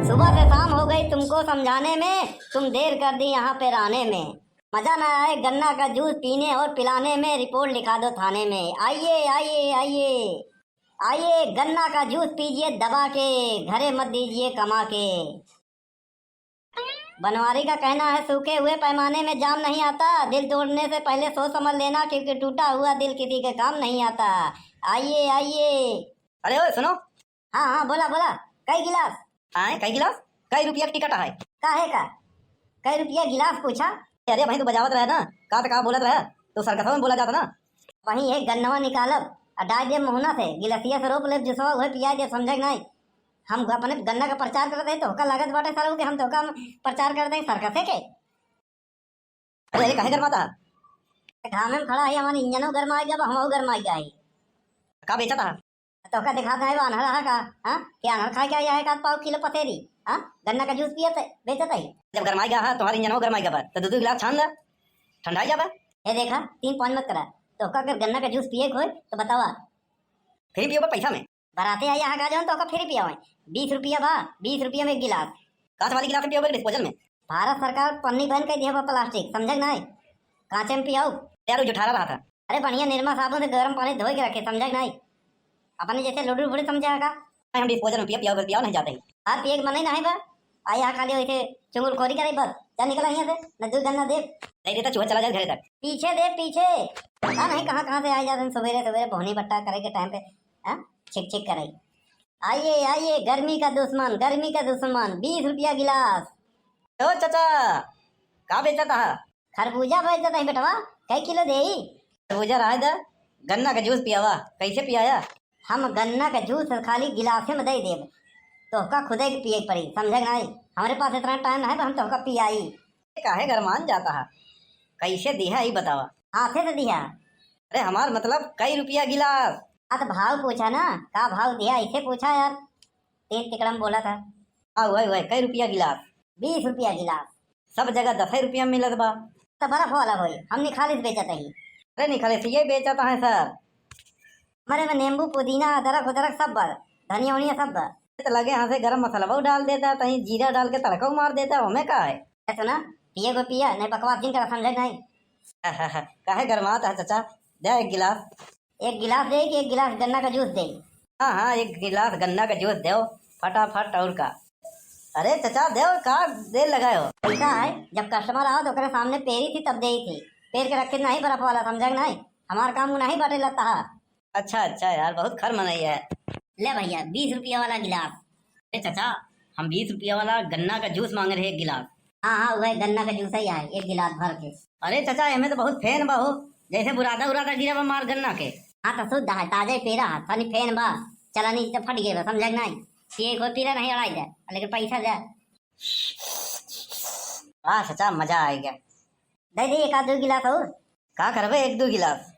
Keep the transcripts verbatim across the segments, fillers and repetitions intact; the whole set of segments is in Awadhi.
सुबह से शाम हो गई तुमको समझाने में, तुम देर कर दी यहाँ पे आने में। मजा ना आए गन्ना का जूस पीने और पिलाने में, रिपोर्ट लिखा दो थाने में। आइए, आइए, आइए, आइए, गन्ना का जूस पीजिए दबा के, घरे मत दीजिए कमा के। बनवारी का कहना है सूखे हुए पैमाने में जाम नहीं आता, दिल तोड़ने से पहले सोच समझ लेना, क्योंकि टूटा हुआ दिल किसी के काम नहीं आता। आइए, आइए। अरे ओए, सुनो। हाँ, हाँ, बोला, बोला। कई गिलास? हाँ, कई गिलास? कई रुपया के टिकट है? काहे का? कई रुपया गिलास पूछा? अरे भाई, तू बजावत रहे ना, का त का बोलत रहे, तो सर्कस में बोला जाता ना। वहीं एक गन्नवा निकालब, आ डाल दे मुहना से, गिलसिया से रोप लेब, जुसवा उहे पिया दे, समझे कि नहीं? हम अपने गन्ना का प्रचार करत हई, तोहका लागत बाटे सरऊ के हम तोहका प्रचार करत हई सर्कसे के? अरे, अरे, काहे गरमाता है? घामे में खड़ा है, हमारे इंजनो गरमाई गया, हमहू गरमाई गया है। का बेचत है? तोहका दिखात नहीं बा, अनहर है का? हाँ? क्या अनहर खाए के आया है का पाव किलो पसेरी? हाँ? गन्ना का जूस पियत है, बेचत है। जब गरमाई गया है, तुम्हारे इंजनो गरमाई गया बा, तो दो दो गिलास छान ले, ठंडा ही जाबा। ए देखा, तीन पाँच मत करा। तोहका अगर गन्ना का जूस पिए के होए, तो बतावा। फ्री पियोबा पैसा में? बराते आया है का जौन तोहका फ्री पियावे? बीस रुपया बा, बीस रुपया में एक गिलास। कांच वाली गिलास में पियोबा कि डिस्पोजल में? भारत सरकार पन्नी बैन कर दिया बा प्लास्टिक, समझे कि नहीं? कांचे में पियाओ। यार, वो जुठारा रहा था। अरे, बढ़िया निरमा साबुन से गरम पानी धोए के रखे, समझे कि नहीं? अपने जैसे लुडू बुड़ी समझे का? नहीं, हम डिस्पोजल में पिया, पियाओ, पियाओ नहीं जाते ही। बात पिए के मन ही नहीं बा। आ यहाँ खाली वैसे चुंगलखोरी करे बस। जा निकला यहाँ से, न दूध गन्ना दे। नहीं देता, चूहा चला जाए घरे तक। पीछे दे, पीछे। पता नहीं कहाँ कहाँ से आए जाते हैं सवेरे सवेरे बोहनी बट्टा करे के टाइम पे, हाँ? छिक छिक करे। आइए, आइए, गर्मी का दुश्मन, गर्मी का दुश्मन, बीस रुपया गिलास। ओ चाचा, का बेचत है? खरबूजा बेचत है बेटवा, कै किलो देई? खरबूजा रहे दा, गन्ना का जूस पियावा। कैसे पियाया? हम गन्ना का जूस खाली गिलासे में दे देब, तोहका खुदे के पिए के पड़ी, समझे कि नहीं? हमरे पास इतना टाइम नहीं है, हम तोहका पियाई। काहे गरमान जाता है? कैसे दिहा, ई बतावा। हाथे से दिहा। अरे, हमार मतलब कई रुपया गिलास? हाँ, तो भाव पूछा ना, का भाव दिहा, ऐसे पूछा यार। तीन तिकड़म बोला था। हाँ, वही, वही, कई रुपया गिलास? बीस रुपया गिलास। सब जगह दस रुपया में मिलत बा। तो बर्फ वाला होई, हम निखालिस बेचत ही। अरे, निखालिस ये बेचत है सर। हमारे में नींबू, पुदीना, अदरक, उदरक सब बा, धनिया, वनिया सब बा। तो लगे हाथ से गरम मसाला वो डाल देता, कहीं जीरा डाल के तड़का मार देता, हमें का है? ए सुना, पिए को पिया, नहीं बकवास जिन करा, समझे नहीं। काहे गरमात है चाचा? दे एक गिलास। एक गिलास दे कि एक गिलास गन्ना का जूस दे? हाँ, हाँ, एक गिलास गन्ना का जूस दो, फटाफट, और का। अरे चाचा, दो, का देर लगाए हो? ऐसा है, जब कस्टमर आओ तो ओकरे सामने पेरी थी तब देई थी, पेर के रखे नहीं बर्फ वाला, समझे कि नहीं? हमार काम उ नहीं बाटे लगता है। अच्छा, अच्छा यार, बहुत खर मनई है। ले भैया, बीस रुपया वाला गिलास। अरे चाचा, हम बीस रुपया वाला गन्ना का जूस मांगे रहे एक गिलास। हाँ, हाँ, वह गन्ना का जूस ही है, एक गिलास भर के। अरे चाचा, एमे तो बहुत फेन बा हो, जैसे बुरादा उरादा गिरा बा मार गन्ना के। हाँ, तो शुद्ध है, ताजे पेरा है, तनी फेन बा, चलनी से फट गए बा, समझे कि नहीं? पिए को पीला नहीं अड़ाई दे, लेकिन पैसा दे। वाह चाचा, मजा आ गया। दे दे एक आध दो गिलास और। का करबे एक दो गिलास?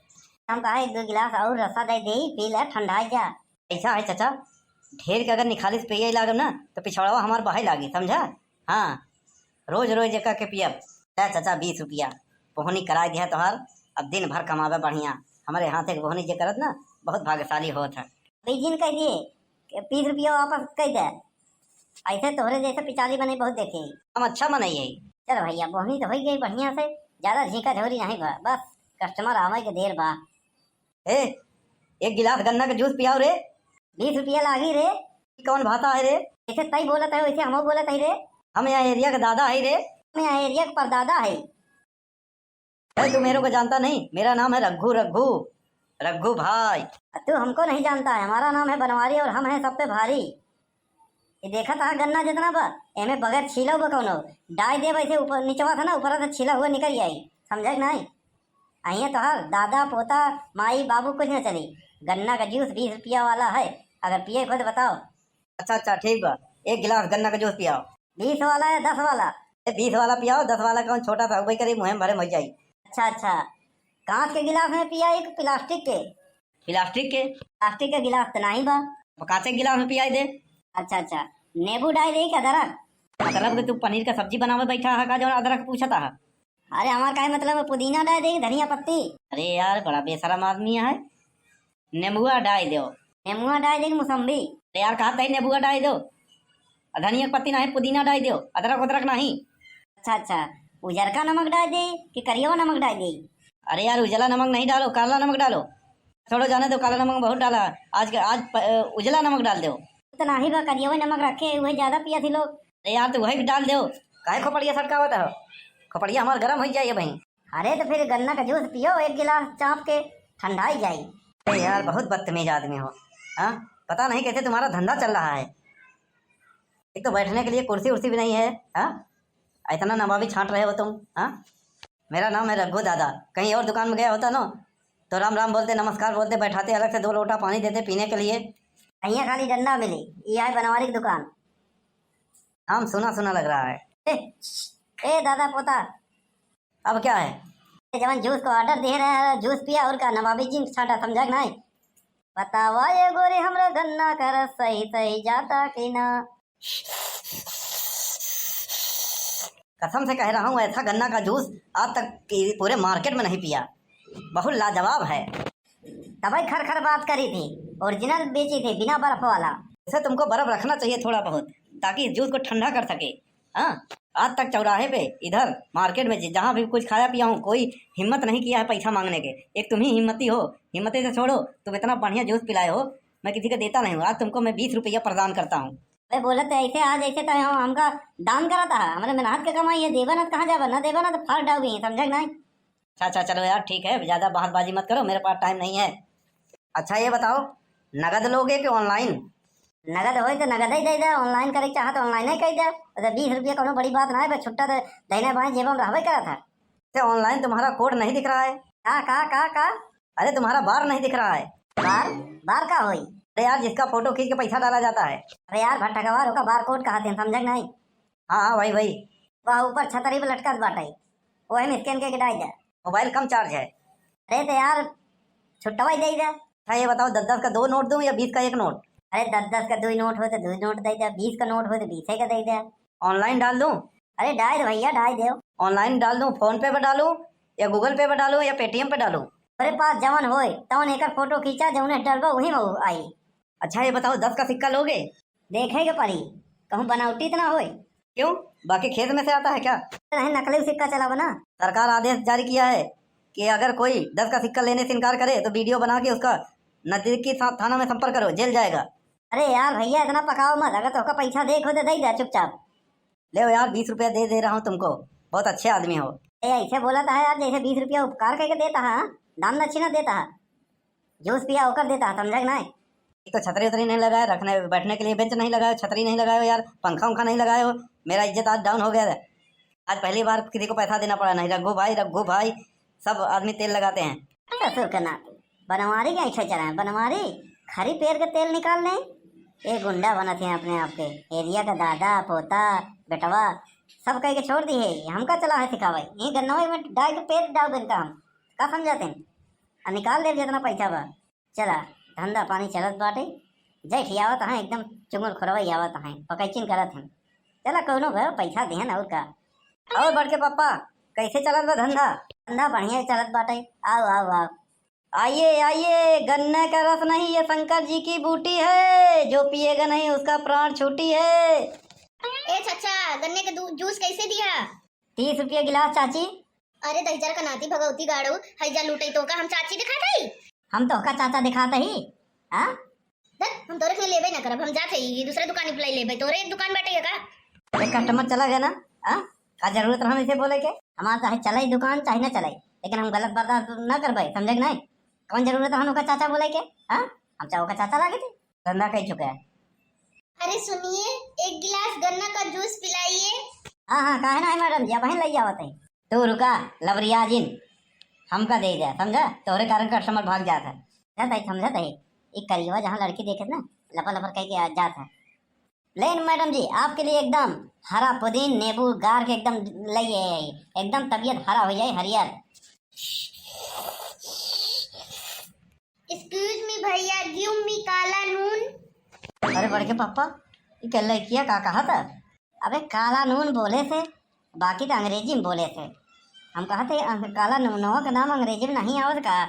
हम कहा एक दो गिलास और रसा दे दे, पी ले, ठंडा जा। ऐसा है चाचा, ढेर के अगर निखालिस पिए लागब ना, तो पिछड़वा हमार बहे लागी, समझा? हाँ, रोज रोज एका के पियब। ले चाचा, बीस रुपया, बोहनी कराई दिया तोहार, अब दिन भर कमावे बढ़िया। हमारे हाथ एक बोहनी जे करत ना, बहुत भाग्यशाली होत है। बीस दिन कह दिए, कि बीस रुपया वापस कर दे। ऐसे तोहरे जैसे पिचाली बने बहुत देखे। हम अच्छा मनई है। चल भैया, बोहनी तो हो गई बढ़िया से, ज्यादा झींका झोरी नहीं बा, बस कस्टमर आवे के देर बा। ए, एक गिलास गन्ना के जूस पियाओ रे। बीस रुपया लागी रे। ई कौन भाषा है रे? जैसे तई बोलत है वैसे हमहू बोलत है रे। हम यहाँ एरिया के दादा है रे। हम यहाँ एरिया के परदादा है। ए, तू मेरे को जानता नहीं, मेरा नाम है रघु, रघु, रघु भाई। तू हमको नहीं जानता है, हमारा नाम है बनवारी और हम हैं सब पे भारी। ये देखा था गन्ना जितना बा, एमे बगैर छीलो बा कौनो, डाई दे वैसे ऊपर निचवा था ना, ऊपर से छीला हुआ निकल जाई, समझे कि नहीं? अहिए तोहार दादा, पोता, माई, बाबू कुछ ना चली। गन्ना का जूस बीस रुपया वाला है, अगर पिए को तो बताओ। अच्छा, अच्छा, ठीक बा, एक गिलास गन्ना का जूस पियाओ। बीस वाला या दस वाला? ए, बीस वाला पियाओ, दस वाला कौन छोटा सा उबई करी, मुँहे में भरे मर जाई। अच्छा, अच्छा, कांच के गिलास में पिया एक प्लास्टिक के? प्लास्टिक के? प्लास्टिक के गिलास तो नहीं बा। वो कांचे के गिलास में पियाई दे। अच्छा, अच्छा, नींबू डाल दे क्या अदरक? मतलब कि तू पनीर का सब्जी बनावे बैठा है का जो अदरक पूछता है? अरे हमार काहे मतलब है, पुदीना डाल दे, धनिया पत्ती। अरे यार, बड़ा बेशरम आदमी है। नेबुआ डाल दो। नेबुआ डाल दे कि मौसम्बी? अरे यार, कहा तही नेबुआ डाल दो। और धनिया के पत्ती नाहीं, पुदीना डाल दियो, अदरक उदरक नाहीं। अच्छा, अच्छा, उजरका नमक डाल दे कि करियवा नमक डाल दे? अरे यार, उजला नमक नहीं डालो, काला नमक डालो। छोड़ो, जाने दो, काला नमक बहुत डाला आज के, आज प-, उजला नमक डाल दो। तो नाही बा, करियवा नमक रखे, वही ज्यादा पिया थी लोग। अरे यार, तो वही डाल दो, काहे खोपड़िया सटकावत हो? खोपड़िया हमार गरम हो जाइए भाई। अरे तो फिर गन्ना का जूस पियो एक गिलास चाप के, ठंडाई जाई। अरे यार, बहुत बदतमीज आदमी हो। हाँ, पता नहीं कैसे तुम्हारा धंधा चल रहा है। एक तो बैठने के लिए कुर्सी उर्सी भी नहीं है। हाँ, इतना नवाबी छांट रहे हो तुम। हाँ, मेरा नाम है रघु दादा। कहीं और दुकान में गया होता ना, तो राम राम बोलते, नमस्कार बोलते, बैठाते, अलग से दो लोटा पानी देते पीने के लिए। यहाँ खाली डंडा मिली, ये है बनवारी की दुकान। नाम सुना सुना लग रहा है। ए, ए दादा पोता, अब क्या है? ये जवन जूस को ऑर्डर दे रहे हैं, जूस पिया और का, नवाबी जी छाटा, समझा कि नहीं? बतावा ये गोरी, हमरा गन्ना का रस सही सही जाता कि ना? कसम से कह रहा हूँ, ऐसा गन्ना का जूस आज तक कि पूरे मार्केट में नहीं पिया। बहुत लाजवाब है। तबई खर खर बात करी थी, ओरिजिनल बेची थी, बिना बर्फ वाला। इसे तुमको बर्फ रखना चाहिए थोड़ा बहुत, ताकि इस जूस को ठंडा कर सके। हाँ, आज तक चौराहे पे, इधर मार्केट में, जि-, जहाँ भी कुछ खाया पिया हूँ, कोई हिम्मत नहीं किया है पैसा मांगने के। एक तुम ही हिम्मती हो, हिम्मते से छोड़ो। तुम इतना बढ़िया जूस पिलाए हो, मैं किसी को देता नहीं हूँ। आज तुमको मैं बीस रुपया प्रदान करता हूँ। अरे बोलत तो ऐसे आज, ऐसे तो हम, हमका दान करत है, हमरे मेहनत के कमाई है, देबा ना तो कहाँ जाबा, ना देबा ना तो फाड़ डाउबी, समझा कि नहीं? अच्छा, अच्छा, चलो यार, ठीक है, ज्यादा बहसबाजी मत करो, मेरे पास टाइम नहीं है। अच्छा, ये बताओ, नगद लोगे कि ऑनलाइन? नगद होई तो नगद ही दे दे, ऑनलाइन करे के चाहत तो ऑनलाइन ही कह दे। तो बीस रुपया कोनो बड़ी बात ना है, बस छुट्टा तो दहिने बाएं जेबा में रहबे करत है। तो ऑनलाइन तुम्हारा कोड नहीं दिख रहा है? का, का, का, का? अरे, तुम्हारा बार नहीं दिख रहा है। बार? बार का होई? अरे यार, जिसका फोटो खींच के पैसा डाला जाता है। अरे यार, भट्ठा गवार, ओका बार कोड कहत हैं, समझा कि नहीं? हाँ, हाँ, वही, वही। वह ऊपर छतरी पे लटकत बाटे, वही में स्कैन करके डाल दे। मोबाइल कम चार्ज है। अरे तो यार, छुट्टवा ही दे दे। अच्छा, ये बताओ, दस दस का दो नोट दूं या बीस का एक नोट? अरे, दस दस का दो नोट हो तो दो नोट दे दे, बीस का नोट हो तो बीस का दे दे। ऑनलाइन डाल दूं? अरे डाल दे भैया, डाल दे। ऑनलाइन डाल दूं, फोन पे पे डालूं या गूगल पे पे डालूं या पेटीएम पे डालूं? तोरे पास जवन होए तवन एकर फोटो खींचा, जउने डलबा वही में आई। अच्छा, ये बताओ, दस का सिक्का लोगे? देखे के पड़ी, कहूँ बनावटी तो ना होए। क्यों, बाकी खेत में से आता है क्या? नहीं, नकली सिक्का चला बना। सरकार आदेश जारी किया है कि अगर कोई दस का सिक्का लेने से इनकार करे तो वीडियो बना के उसका नजदीकी था-, थाना में संपर्क करो, जेल जाएगा। अरे यार भैया, इतना पकाओ मत, अगर तोहका पैसा दे के हो तो दे दे चुपचाप। ले यार, बीस रुपया दे दे रहा हूँ तुमको, बहुत अच्छे आदमी हो। ए, ऐसे बोलत है यार, जैसे बीस रुपया उपकार करके देता है, हाँ? दान दक्षिणा देता है, जूस पिया होकर देता है, समझा कि नहीं? एक तो छतरी उतरी नहीं लगाए, रखने बैठने के लिए बेंच नहीं लगाए, छतरी नहीं लगाए हो यार, पंखा उंखा नहीं लगाए हो। मेरा इज्जत आज डाउन हो गया है। आज पहली बार किसी को पैसा देना पड़ा नहीं। रघु भाई, रघु भाई, सब आदमी तेल लगाते हैं। ससुर के नाती, बनवारी के ऐसे चला है, बनवारी खरी पेर के तेल निकाल लें। ये गुंडा बनत है अपने आप के, एरिया का दादा, पोता, बेटवा, सब कह के छोड़ दी है। हमका चला है सिखावे, ये गन्नवा में डाल के पेट डाल देन का हम, का समझाते हैं? आ निकाल दे जितना पैसा बा। चला, धंधा पानी चलत बाटे। जय खियावत हैं, एकदम चुंगल खोरवई आवत हैं, पकैचिन करत हैं। चला, कौनो भर पैसा दिहन और का। और बड़के पापा, कैसे चलत बा धंधा? धंधा बढ़िया चलत बाटे। आओ, आओ, आओ। आइए, आइए, गन्ने का रस नहीं, ये शंकर जी की बूटी है, जो पिएगा नहीं उसका प्राण छूटी है। ए चाचा, गन्ने के दू-, जूस कैसे दिया? तीस रुपया गिलास चाची। अरे दहिजर का नाती भगवती गाड़ू, हैजा लूटई तो का हम चाची दिखात हई? हम तोहका चाचा दिखात हई, हाँ? धत, हम तोरे से लेबे ना करब, हम जात हई, ये दूसरा दुकान पे लेबे, तोरे एक दुकान बैठे है का? एक कस्टमर चला गया ना, हाँ? का जरूरत रहन इसे बोले के? हमार चाहे चले दुकान, चाहे ना चले, लेकिन हम गलत बर्दाश्त ना करबे, समझे कि नहीं? कौन जरूरत रहन ओका चाचा बोले के, हाँ? हम चाहे ओका चाचा लागे थे, धंधा कह चुका है। अरे सुनिए, एक गिलास गन्ना का जूस पिलाइए। हाँ, हाँ, काहे ना है मैडम जी, अबहिन लई आवत है। तू रुका, लबरिया जिन, हमका दे दे, समझा? तोहरे कारण कस्टमर भाग जात है। जात है, समझत है, एक करियवा जहाँ लड़की देखे ना, लपर लपर कह के आ जात है। लेन मैडम जी, आपके लिए एकदम हरा पुदीन नींबू गार के एकदम लइए, एकदम तबीयत हरा हो जाए, हरियर। Excuse me भैया, give me काला नून। अरे बड़के पापा, ये क्या लड़किया का कहा था? अबे काला नून बोले से, बाकी तो अंग्रेजी में बोले से। हम कहा थे, "अंग-, काला नूनवा के नाम अंग्रेजी में नहीं आवत का?"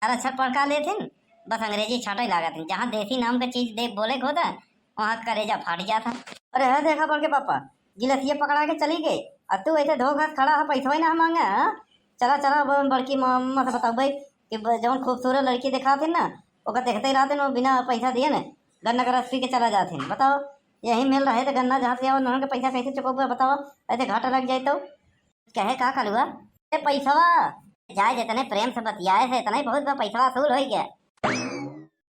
अरे अच्छा पढ़ का लेथिन, बस अंग्रेजी छाटे लागत हैं। जहाँ देसी नाम का चीज दे बोले को होता, वहाँ करेजा फाट जात है। अरे है, देखा बड़के पापा, गिलसिया पकड़ा के चली गए, और तू ऐसे धोखा से खड़ा है, पैसवा ही ना मांगे, हाँ? चला, चला, अब बड़की मामा से बताओ भाई कि ब-, जौन खूबसूरत लड़की देखात है ना, ओकर देखते ही रहते ना, बिना पैसा दिए ना गन्ना का रस पी के चला जात है। बताओ, यही मेल रहे तो गन्ना जहाँ से आओ, उन्होंने के पैसा कैसे चुकौबे, बताओ, ऐसे घाटा लग जाए तो। कहे का कलुआ, ए पैसवा, जाए जितने प्रेम से बतियाए से, इतना ही बहुत बा, पैसवा वसूल हो गया।